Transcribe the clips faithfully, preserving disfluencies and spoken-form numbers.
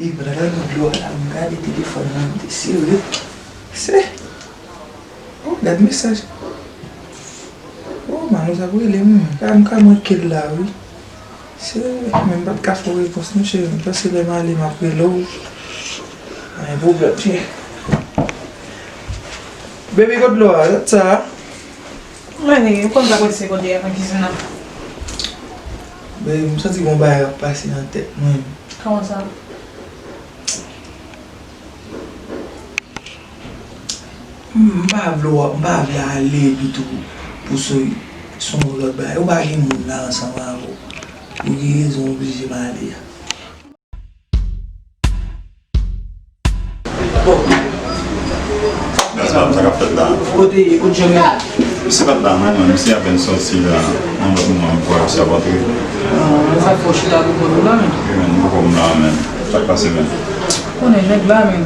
Epi pandan l ap bwè dlo a la, m gade telefòn nan, m te sere. Se. Oh, gad mesaj. Oh, Manou t ap rele m. Ka m ka manke l la, wi. Se, men m pa t ka fè w repons non, cheri. M panse lè m ale, m ap rele w. Pa gen pwoblèm, cheri. Baby, kot dlo a? Dat sa? Mwen, ou konn sa kòd se kote a nan kizin nan. Baby, m santi gon bagay ap pase nan tèt mwen. Kòman sa? M, m pa vle w, m pa vle ale epi tou pou se, se yon lòt bagay. Ou pa gen moun la ansanm avè w. Pou ki rezon w oblije m ale a? Bon. Sa, sa k ap fèt la? Kote, kote Jean Bernard? Misye pa t la non, men misye apèn sòti la. Nan lòt moman, m kwè misye ap antre. Ah, sa fò chita pou kont ou la, men. Wi, men, m poko m la, men. Sa k pase, men? Konnen nèg la, men.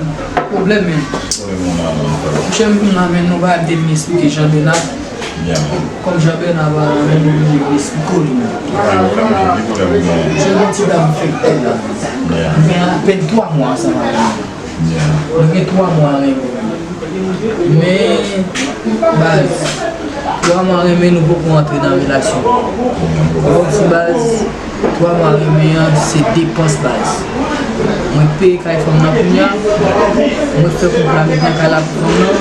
Pwoblèm, men. Pwoblèm ou la, men, frè. Monchè, m vin la, men, nou pa te vin eksplike Jean Bernard. Yeah, man. Kòm Jean Bernard pa la, men, nou vin eksplike li, men. Ki pwoblèm ou gen? Monchè, gen ti dam fèk tèt la. Yeah. M gen apèn twa mwa ansanm avè l. Yeah. Nou gen twa mwa renmen. Men, baz, twa mwa renmen nou poko antre nan relasyon. Ou konprann, baz, twa mwa renmen an, se depans, baz. Mwen peye kay fanm nan kounye a, mwen fè kont la met nan kay la pou fanm nan.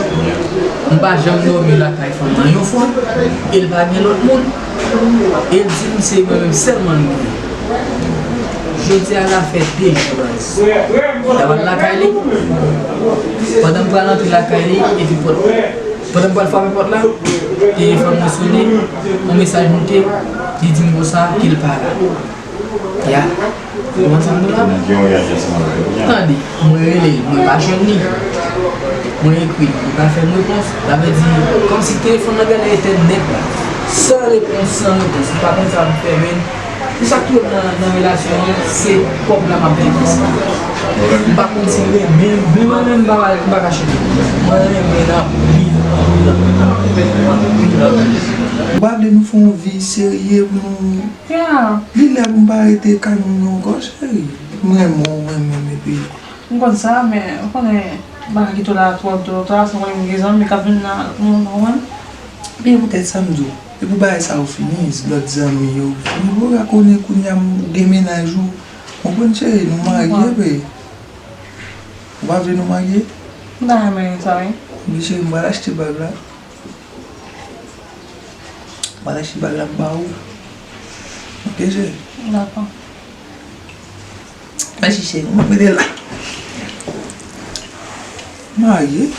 M pa janm dòmi lakay fanm nan yon fwa, e l pa gen lòt moun. E l di m se mwen menm sèlman l gen. Jodi a la fè de jou, baz. L ap al lakay li. Pandan m pral antre lakay li, epi pòt, pandan m pral frape pòt la, telefòn mwen sone, yon mesaj moute, li di m konsa ke l pa la. Ya. Ou konprann sa m di w la? Nèg yo reyaji ansanm avè w, ya. Tande, mwen rele l, mwen pa jwenn li. Mwen ekri l, li pa fè m repons. Sa vle di, kòmsi telefòn nan genlè etèn nèt la. San repons, san repons. Ou pa konn sa pou fè, men. Se sa k touye m nan, nan relasyon an, se kòb la m ap depanse. M pa konn si l renmen m, men mwen menm m pa, m pa kache l. Mwen renmen l anpil, anpil, anpil, anpil, anpil. Ou pa vle nou fè yon vi serye pou nou? Yeah. Li lè pou m pa rete kay moun yo ankò, cheri. M renmen w, w renmen m, epi. M konn sa, men ou konnen m pa ka kite w la twòp, twòp, twòp, twòp, se mwen menm gen zanmi k ap vin nan moun, ou konprann? Men poutèt sa m di w, e pou bagay sa yo fini, lòt zanmi yo fini, pou w ka konnen kounye a m gen mennaj ou, konprann cheri, nou marye, be. Ou pa vle nou marye? M ta renmen sa, wi. Ebyen cheri, m pral achte bag la. M pral achte bag la m ba ou. Ok, cheri? Dakò. Mèsi, cheri. Mwen mete la. Marye?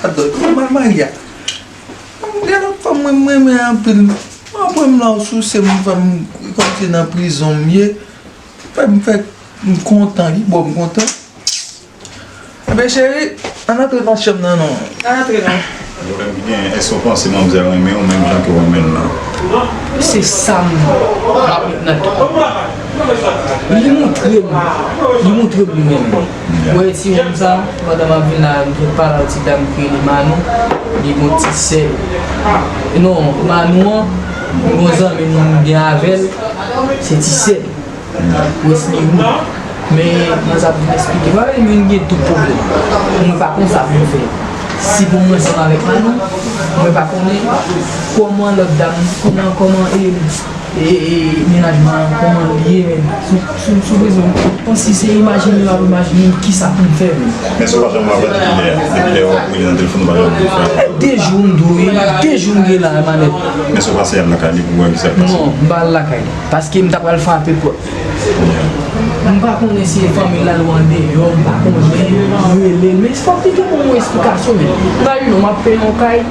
Gadò, kòman marye a? Gen lòt fanm mwen, mwen renmen anpil. Mwen pran m la ou souse m, fè m kòmsi nan prizon m ye. Fè m fè m kontan, li bò m kontan. Ebyen cheri, ann antre nan chanm nan non. Ann antre non. Pwoblèm ki genyen, èske w panse manmzèl renmen w menm jan ke w renmen l lan? Se sa m ap met nan tèt mwen. Li montre m, li montre m li renmen m. Ou wè ti moun sa, pandan m ap vin la, m te pale ak ti dam ki rele Manou, li gon ti sè l. Non, Manou an, m gon zanmi m gen avè l, se ti sè l. Wesley Roux. Men, mwen sa pou m eksplike. Mwen menm, mwen gen tout pwoblèm. Mwen pa konn sa pou m fè. Si pou mwen ansanm avèk Manou, mwen pa konnen kòman lòt dam, kòman, kòman, e, e, e, mennaj mwen, kòman li ye, men. Sou, sou, sou prizon, kòmsi se imajine l ap imajine m kisa pou m fè, men. Men si w pa janm wè avè l depi lè, depi lè w ap rele nan telefòn, ou pa janm wè l fè. De jou m dwe, de jou m gen la, manèt. Men si w pase al lakay li pou w wè kisa k pase. Non, m pa al lakay li. Paske m ta pral frape pòt. M pa konnen si e fanmi l al ou andeyò, m pa konnen, rele l, men fòk li gen pou yon esplikasyon, men. M pa di non, m ap peye yon kay,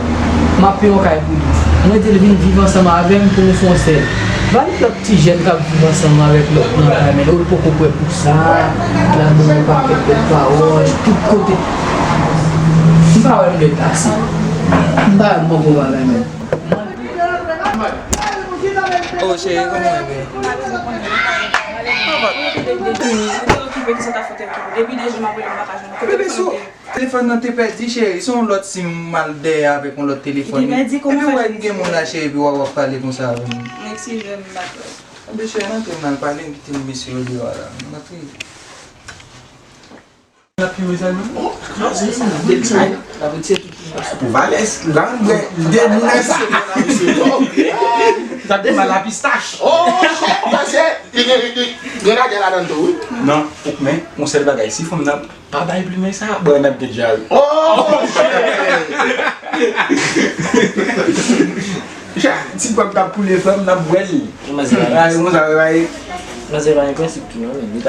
m ap peye yon kay pou li. Mwen di l vin viv ansanm avè m pou nou fè yon sèl. Pa gen lòt ti jèn k ap viv ansanm avèk lòt nan kay, men yo poko prè pou sa, l ap ban yon pakèt bèl pawòl, tout kote. M pa wè m lè ase. M pa wè m poko bagay, men. Oh, cheri, kòman w ye? Depi de jou m ap rele m pa ka jwenn ou. Bebe sou telefòn nan te pèdi, cheri. Se yon lòt sim m al dèyè avèk yon lòt telefòn. Li te pèdi, kòman w fè? Epi w wè m gen moun la, cheri, epi w ap pale konsa avè m. Eskize m, m pa t wè. Ebyen, cheri, antre m al pale, m kite m mesye yo deyò a la. Antre. Lapi mezanmi. Oh, kraze sa. Pou valès, la, mwen, de moun sa. Sa te mal a pistach. Oh, pase, li gen, li gen, gen lagè ladan tou, wi. Non, men, yon sèl bagay, si fanm nan pa bay plimen sa, bon, n ap gen djaz. Oh, shit. Ti gwòg k ap koule fanm, n ap bwè l. Manzè pa gen prensip tou, non, men. Li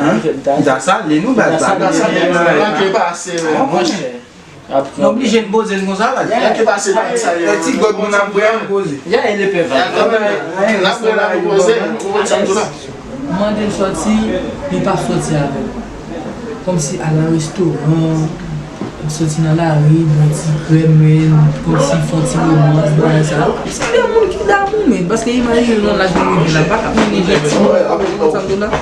ta sale nou, baz. Li ta sale nou. Manke pase, men. Monchè. N oblije n poze l konsa, baz. Manke pase, baz, sa yo. Ti gwòg nou n ap bwè, n poze. Ya, e le pè, baz. N ap bwè la, nou poze. Ou konn sa m di la. Mande l sòti, li pa sòti avè m. Kòmsi al nan restoran, sòti nan lari, bwè ti krèm, men, kòmsi fè ti romans, bagay sa. Se de moun ki damou, men, paske imajine non laj mwen rive la, pa ka mennen jèt ti moun, konn sa m di w la. Li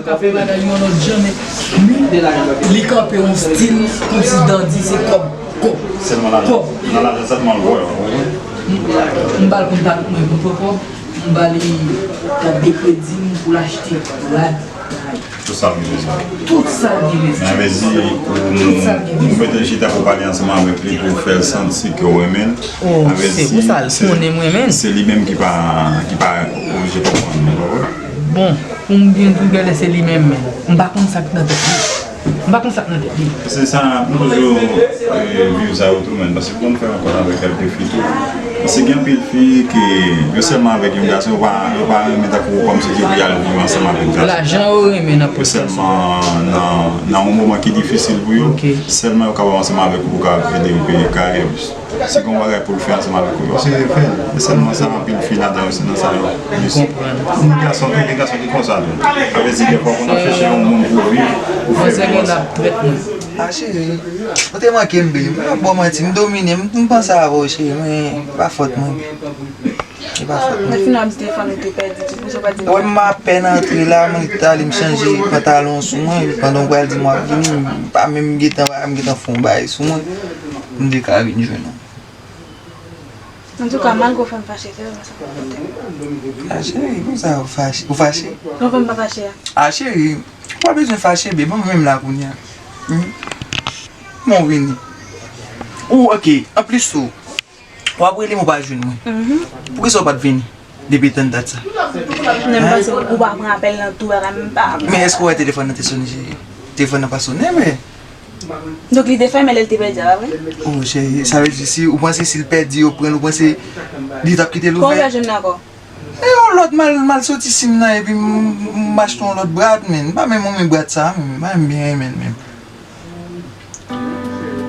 kanpe yon lòt jan, men li kanpe yon stil kòmsi dandi se kòb. Kòb. Kòb. Nan lajan sèlman l vòlò. M ba l kontak mwen pou pran kòb. M ba li kat de kredi m pou l achte rad. Tout sa l gen bezwen. Tout sa l gen bezwen. Men anvezi ou mete l chita pou pale ansanm avèk li, pou fè l santi ke w renmen l. Oh, se pou sa l konnen m renmen l. Se li menm ki pa, ki pa oblije konprann, ou konprann? Bon, pou m byen di w, genlè se li menm menm. M pa konn sa k nan tèt li. M pa konn sa k nan tèt li. Se sa, nou toujou, eh, viv sa yo tou, men, paske pou nou fè rankont avèk kèlke fi tou, paske gen anpil fi ke yo sèlman avèk yon gason, yo pa, yo pa renmen tankou kòmsi ke pou y al viv ansanm avèk gason. Lajan yo renmen nan pòch gason. Sèlman nan, nan yon moman ki difisil pou yo, sèlman yo kapab ansanm avèk ou pou kapab ede yo peye kay. Si gen yon bagay pou l fè ansanm avèk ou, yo se fè l. Men sèlman sa, anpil fi ladan yo, se nan sa yo. Yon gason tou, gen gason ki konsa tou. Sa vle di, gen fwa pou n ap chèche yon moun pou viv, pou fè vivans. Ah, cheri, ou te manke m, baby. M ap ba w manti, m domine, m, m panse avè w, cheri, men e pa fòt mwen. E pa fòt mwen. Mwen fin ap di telefòn ou te pèdi, ti pou sa pa di. Wè, m apèn antre la, mwen t ale m chanje pantalon sou mwen, pandan w pral di m w ap vini, m pa menm gentan, m gentan fè yon bagay sou mwen. M te ka vin jwenn ou. Antouka, malgre w fè m fache, se vrèman sa k ap pote m. Ah, cheri, konsa ou fache? Ou fache? Non, fè m pa fache a. Ah, cheri, ou pa bezwen fache, babe, mwen menm la kounye a. Hmm? Kòman w vini? Ou, ok, anplis tou, w ap rele m, ou pa jwenn mwen. Mhm. Poukisa w pa t vini? Depi tann dat sa. Nan m panse ou pa pran apèl nan tou bagay, m pa. Men èske w wè telefòn nan te sone, cheri? Telefòn nan pa sone, men. Donk li te fèmen lè l te pèdi a, pa vre? Oh, cheri, sa vle di si ou panse si l pèdi, yo pran l, ou panse li t ap kite l ouvè? Kòman w fè jwenn li ankò? E yon lòt, m al, m al soti sim nan epi m, m, m achte yon lòt brat, men. M pa menm renmen brat sa, men. M pa menm byen renmen l, men.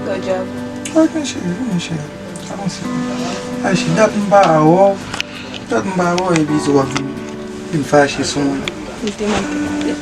Good job. Ok, cheri, vini, cheri. Avanse. Ay, cheri, dat m pa wè w. Dat m pa wè w, epi w ap vin, vin fache sou mwen. Li te manke.